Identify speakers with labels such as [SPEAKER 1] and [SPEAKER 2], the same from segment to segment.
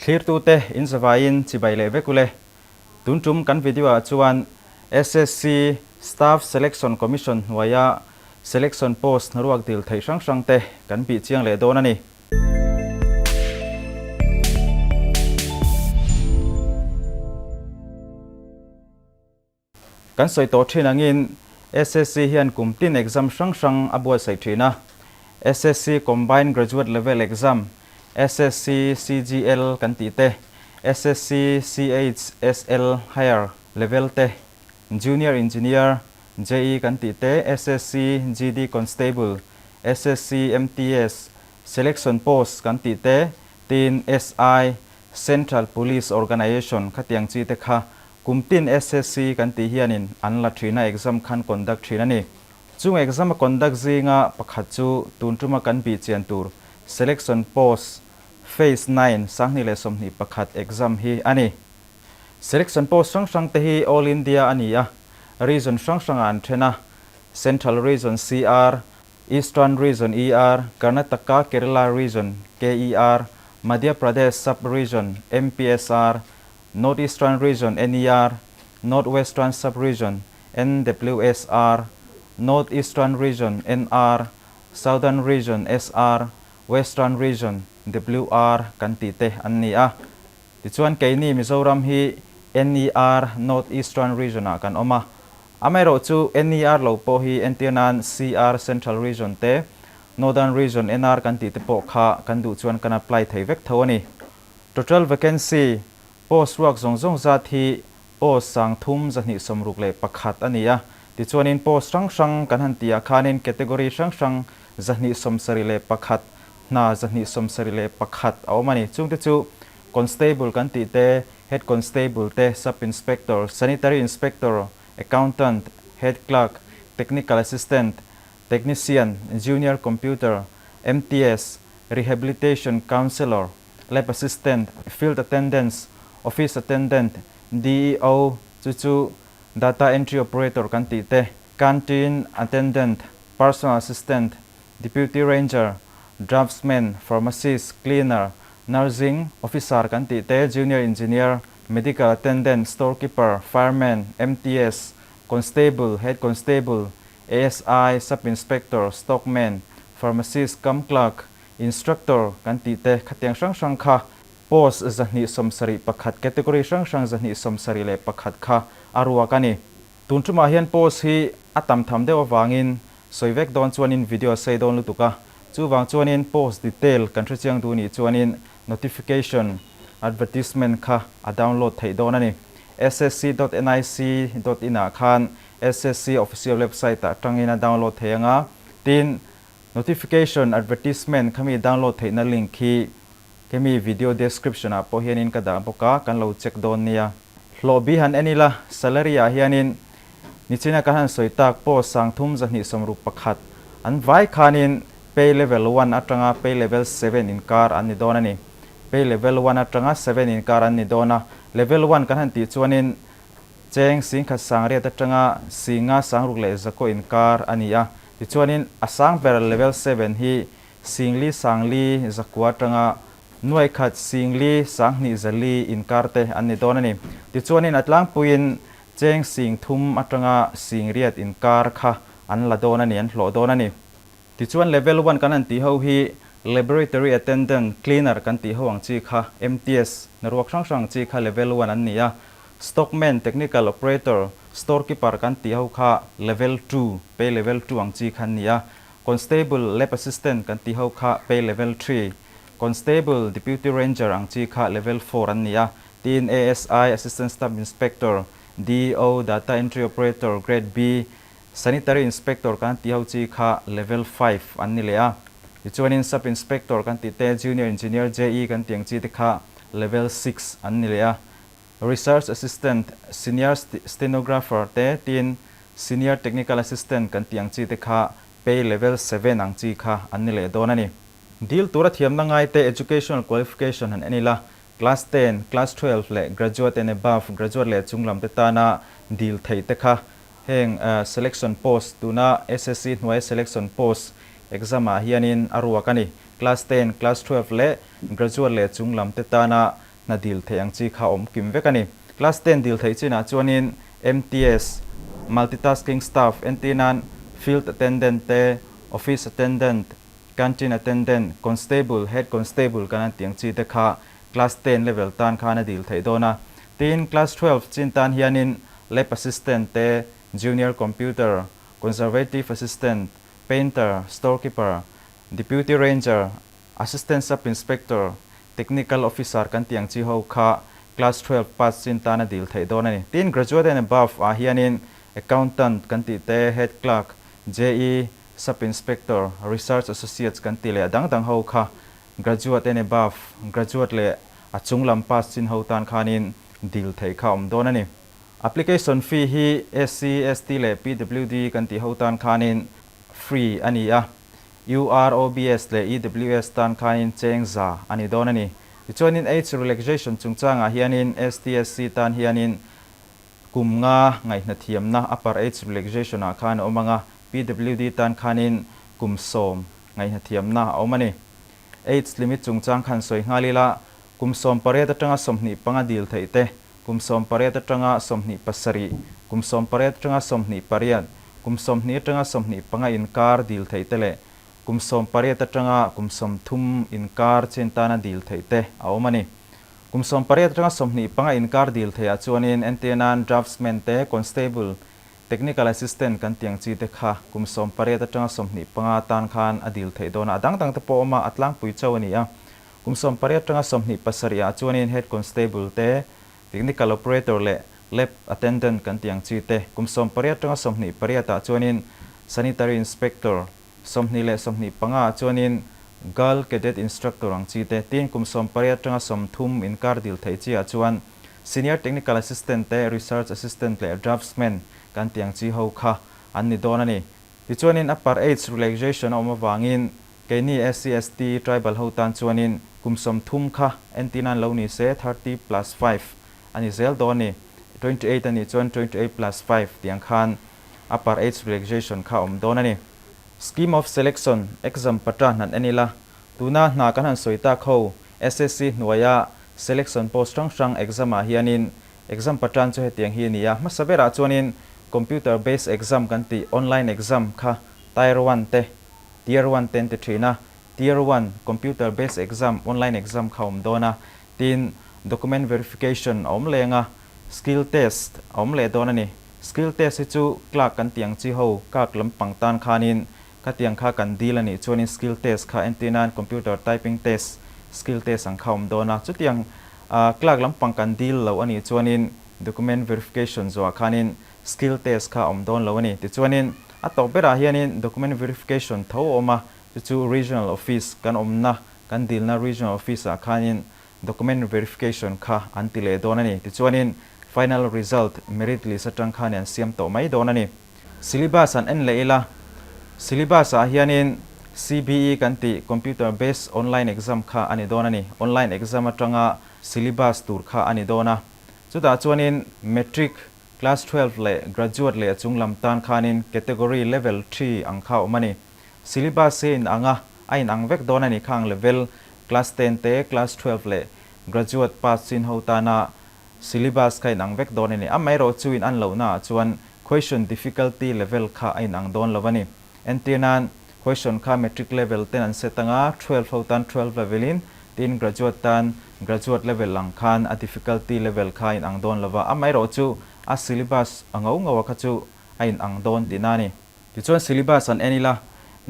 [SPEAKER 1] Thlirtute in zavaiin chibai leh vek ule. Tun tum kan video ah chuan SSC Staff Selection Commission hnuaia Selection Post hnaruak dil theih hrang hrang te kan bih chiang leh dawn a ni. Kan sawi tawh thin angin SSC hian kum tin exam hrang hrang a buatsaih thin a. SSC Combined Graduate Level Exam, SSC CGL kan tih te, SSC CHSL Higher Level te, Junior Engineer, JE kan tih te, SSC GD Constable, SSC MTS, Selection Post kan tih te, tin SI, Central Police Organisation khatiang chi te kha Kum tin SSC kan tih hianin an la thin a, exam khan conduct thin a ni. Chung exam a conduct zinga pakhat chu tun tuma kan bih chian tur Selection Post Phase 9 2021 exam hi a ni. Selection Post hrang hrang te hi All India a ni a, Region hrang hrangah an then a, Central Region CR, Eastern Region ER, Karnataka Kerala Region KER, Madhya Pradesh Sub Region MPSR, North Eastern Region, NER, North Western Sub-Region, NWSR, North Eastern Region, NR, Southern Region, SR, Western Region, WR, kan tih te an ni a. Tichuan keini Mizoram hi NER, North Eastern Region ah kan awm a. Amaherawh chu NER lo pawh hi entir nan CR, Central Region te, Northern Region, NR kan tih te pawh kha kan duh chuan kan apply thei vek tho a ni. Total vacancy, Post ruak zawng zawng zat hi post 3261 a ni a. Tichuanin post hrang hrang kan han tih ah khanin category hrang hrang 271, hna 271 a awm a ni. Chungte chu Constable kan tih te, Head Constable te, Sub Inspector, Sanitary Inspector, Accountant, Head Clerk, Technical Assistant, Technician, Junior Computer, MTS, Rehabilitation Counsellor, Lab Assistant, Field Attendants, Office Attendant, DEO, chu chu Data Entry Operator kan tih te, Canteen Attendant, Personal Assistant, Deputy Ranger, Draftsman, Pharmacist, Cleaner, Nursing Officer kan tih te, Junior Engineer, Medical Attendant, Storekeeper, Fireman, MTS, Constable, Head Constable, ASI, Sub Inspector, Stockman, Pharmacist cum Clerk, Instructor kan tih te khatiang hrang hrang kha post 271 category hrang hrang 271 kha a ruak a ni. Tun tumah hian post hi a tam tham deuh avangin sawi vek dawn chuanin video a sei dawn lutuk a, chuvang chuanin post detail kan hrechiang duh nih chuanin notification advertisement kha a download theih dawn a ni. Ssc dot nic dot in ah khan SSC official website ah tangin a download thei anga, tin Notification advertisement khami download theihna link hi kemi video description ah pawh hianin ka dah bawk a, kan lo check dawn nia. Hlawh bi han en ila, salary ah hianin nichina kan han sawi tak post 3261 an vai khanin pay level one atanga pay level seven inkar an ni dawn a ni. Pay level one atanga seven inkar an ni dawn a, level one kan han tih chuanin Cheng singkhat sangriat atanga singa sangruk leh zakaw inkar a ni a. Tichuanin a sang ber level seven hi singli sangli zakua atanga nuaikhat singli sanghnih zali inkar te an ni dawn a ni. Tichuanin a tlangpuiin cheng sing thum atanga singriat inkar kha an la dawn a ni, an hlawh dawn a ni. Tichuan level one kan han tih ho hi Laboratory attendant, cleaner kan tih ho ang chi kha, MTS, hnaruak hrang hrang chi kha level one an ni a. Stockman, technical operator, store keeper kan tih ho kha level two, pay level two ang chi kha an ni a. Constable, lab assistant kan tih ho kha pay level three, constable, deputy ranger ang chi kha level four an ni a. Tin ASI, assistant sub inspector, DEO, data entry operator, grade B, Sanitary Inspector kan tih ho chi kha Level five an ni leh a, tichuanin Sub Inspector kan tih te, Junior Engineer, JE, kan tih ang chi te kha Level six an ni leh a. Research Assistant, Senior Stenographer te tin Senior Technical Assistant kan tih ang chi te kha Pay Level seven ang chi kha an ni leh dawn a ni. Dil tura thiamna ngai te Educational Qualification han en ila, Class ten, Class 12 leh Graduate and above, Graduate leh chunglam te tana dil theih te kha Heng selection post tuna SSC hnuaia selection post exam ah hianin a ruak a ni. Class ten, class 12 leh graduate leh chung lam te tana hna dil theih ang chi kha awm kim vek a ni. Class ten dil theih chinah chuanin MTS, Multitasking Staff, entir nan Field Attendant te, Office Attendant, Canteen Attendant, Constable, Head Constable kan an tih ang chi te kha Class ten level tan khan a dil theih dawn a. Tin, Class 12 chin tan hianin Lab Assistant te, Junior Computer, Conservative Assistant, Painter, Storekeeper, Deputy Ranger, Assistant Sub Inspector, Technical Officer kan tih ang chi ho kha Class 12 pass chin tan a dil theih dawn a ni. Tin, Graduate and above ah hianin Accountant kan tih te, Head Clerk, JE, Sub Inspector, Research Associates kan tih leh a dang dang ho kha Graduate and above, Graduate leh a chung lam pass chin ho tan khanin dil theih kha awm dawn a ni. Application fee hi SC, ST leh PWD kan tih ho tan khanin free a ni a. UROBS leh EWS tan khanin cheng za a ni dawn a ni. Tichuanin age relaxation chungchangah hianin STSC tan hianin kum nga ngaihna thiamna upper age relaxation ah khan a awm ang a, PWD tan khanin kum 10 ngaihna thiamna a awm a ni. Age limit chungchang khan sawi nghal ila, kum 18 atanga 25 dil theih te, kum 18 atanga 27, kum 18 atanga 28, kum 20 atanga 25 inkar dil theih te leh kum 18 atanga kum 30 inkar chin tana dil theih te a awm a ni. Kum 18 atanga 25 inkar dil theihah chuanin entir nan draftsman te, constable, technical assistant kan tih ang chi te kha kum 18 atanga 25 tan khan a dil theih dawn a, a dang dang te pawh a awm a, a tlangpui chauh a ni a. Kum 18 atanga 27 ah chuanin head constable te, technical operator leh lab attendant kan tih ang chi te, kum 18 atanga 28 ah chuanin sanitary inspector, 20 leh 25 ah chuanin girl cadet instructor ang chi te, tin kum 18 atanga 30 inkar dil theih chi ah chuan senior technical assistant te, research assistant leh draftsman kan tih ang chi ho kha an ni dawn a ni. Tichuanin upper age relaxation a awm avangin keini SC, ST, tribal ho tan chuanin kum 30 kha entir nan lo ni se 30 plus 5 a ni zel dawn a ni. 28 a nih chuan 28 plus 5 tih ang khan upper age relaxation kha a awm dawn a ni. Scheme of Selection exam patra hnan en ila, tuna hna kan han sawi tak ho SSC hnuaia selection post hrang hrang exam ah hianin exam patran chu hetiang hi a ni a. Hmasa berah chuanin computer based exam kan tih online exam kha tier one te, tier one te an ti thin a. Tier one computer based exam online exam kha a awm dawn a. Tin, document verification a awm leng a, skill test a awm leh dawn a ni. Skill test hi chu clerk kan tih ang chi ho clerk lampang tan khanin khatiang kha kan deal a nih chuanin skill test kha entir nan computer typing test skill test ang kha a awm dawn a. Chutiang clerk lampang kan deal lo a nih chuanin document verification zawhah khanin skill test kha a awm dawn lo a ni. Tichuanin a tawp berah hianin document verification tho a awm a, chu chu regional office kan awmna kan dilna regional office ah khanin document verification kha an ti leh dawn a ni. Tichuanin final result merit list atang khan an siam tawh mai dawn a ni. Syllabus an en leh ila, syllabus ah hianin CBE kan tih computer based online exam kha a ni dawn a ni. Online exam atanga syllabus tur kha a ni dawn a. Chutah chuanin matric, class 12 leh graduate leh a chung lam tan khanin category level 3 ang kha a awm a ni. Syllabus hi a inang a, a inang vek dawn a ni khang level class 10 te, class 12 leh graduate pass chin ho tana syllabus kha inang vek dawn a ni. Amaherawh chu in an lohna ah chuan question difficulty level kha a inang dawn lo a ni. Entir nan question kha matric level ten an set anga 12 ho tan 12 level in tin graduate tan graduate level ang khan a difficulty level kha a inang dawn lo va. Amaherawh chu a syllabus a ngo ngo a kha chu a inang dawn tihna a ni. Tichuan syllabus an en ila,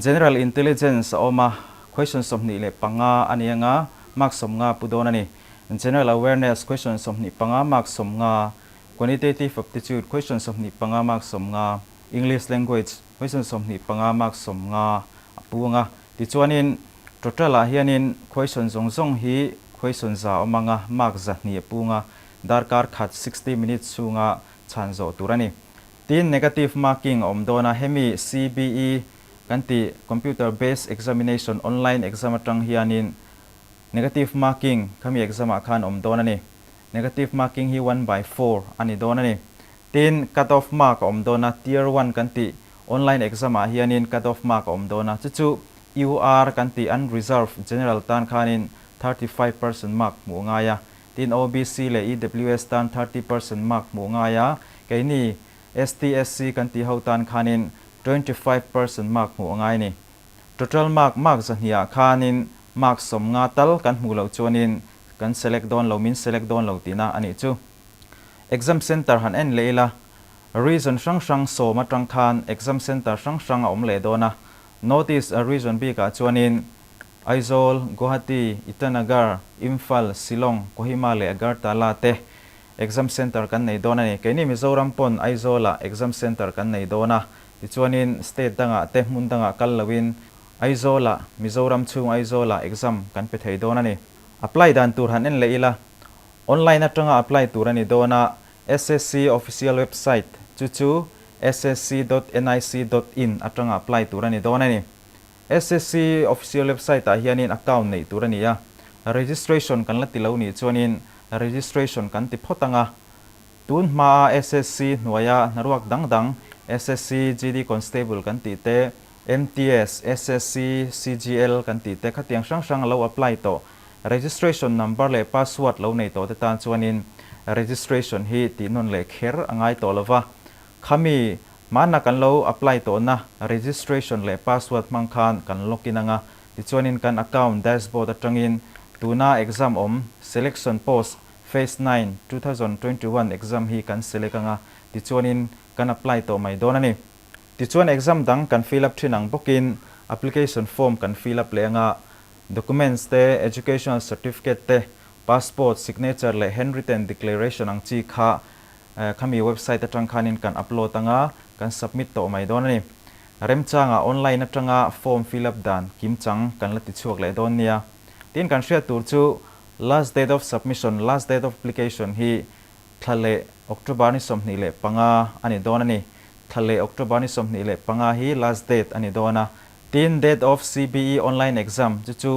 [SPEAKER 1] General Intelligence a awm a, question 25 a ni anga, mark 50 pu dawn a ni. General Awareness question 25 mark 50, Quantitative Aptitude question 25 mark 50, English Language question 25 mark 50 a pu anga. Tichuanin total ah hianin question zawng zawng hi question 100 awm anga, mark 200 a pu anga, darkar khat 60 minutes chhunga chhan zawh tur a ni. Tin, negative marking a awm dawn a, hemi CBE kan tih Computer Based Examination online exam atang hianin negative marking khami exam ah khan awm dawn a ni. Negative marking hi one by four a ni dawn a ni. Tin, cut off mark a awm dawn a, tier one kan tih online exam ah hianin cut off mark a awm dawn a, chu chu UR kan tih unreserved general tan khanin 35% mark hmuh a ngai a. Tin, OBC leh EWS tan 30% mark hmuh ngai a, keini ST, SC kan tih ho tan khanin 25% mark hmuh a ngai a ni. Total mark, mark 200 ah khanin mark 50 tal kan hmuh loh chuanin kan select dawn lo, min select dawn lo tihna a nih chu. Exam center han en leh ila, region hrang hrang 10 atang khan exam center hrang hrang a awm leh dawn a. North East region bikah chuanin Aizawl, Guwahati, Itanagar, Imphal, Shillong, Kohima leh Agartala te exam center kan nei dawn a ni. Keini Mizoram pawn Aizawlah exam center kan nei dawn a, tichuanin state dangah te hmun dangah kal loin Aizawlah, Mizoram chhung Aizawlah exam kan pe thei dawn a ni. Apply dan tur han en leh ila, online atanga apply tur a ni dawn a, SSC official website chu chu ssc dot nic dot in atanga apply tur a ni dawn a ni. SSC official website ah hianin account neih tur a ni a, registration kan la ti lo nih chuanin registration kan ti phawt ang a. Tun hmaa SSC hnuaia hnaruak dang dang SSC GD Constable kan tih te, MTS, SSC, CGL kan tih te khatiang hrang hrang a lo apply tawh. Registration number leh password lo nei tawh te tan chuanin registration hi tih nawn leh kher a ngai tawh lo va. Khami hmana kan lo apply tawhna registration leh password hmang khan kan login ang a, tichuanin kan account dashboard atangin tuna exam awm selection post phase 9, 2021 exam hi kan select ang a, tichuanin kan apply tawh mai dawn a ni. Tichuan exam dang kan fill up thin ang bawkin application form kan fill up leh ang a, documents te, educational certificate te, passport, signature leh handwritten declaration ang chi kha khami website atang khanin kan upload ang a, kan submit tawh mai dawn a ni. Remchangah online atanga form fill up dan kimchang kan la tichhuak leh dawn nia. Tin kan hriat tur chu last date of submission, last date of application hi thla leh October ni 25 a ni dawn a ni. Thla leh October ni 25 hi last date a ni dawn a. Tin date of CBE online exam chu chu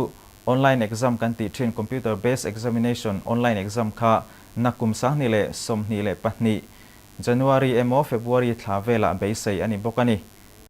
[SPEAKER 1] online exam kan tih thin computer based examination online exam kha nakum 2022 January emaw February thla velah beisei a ni bawk a ni.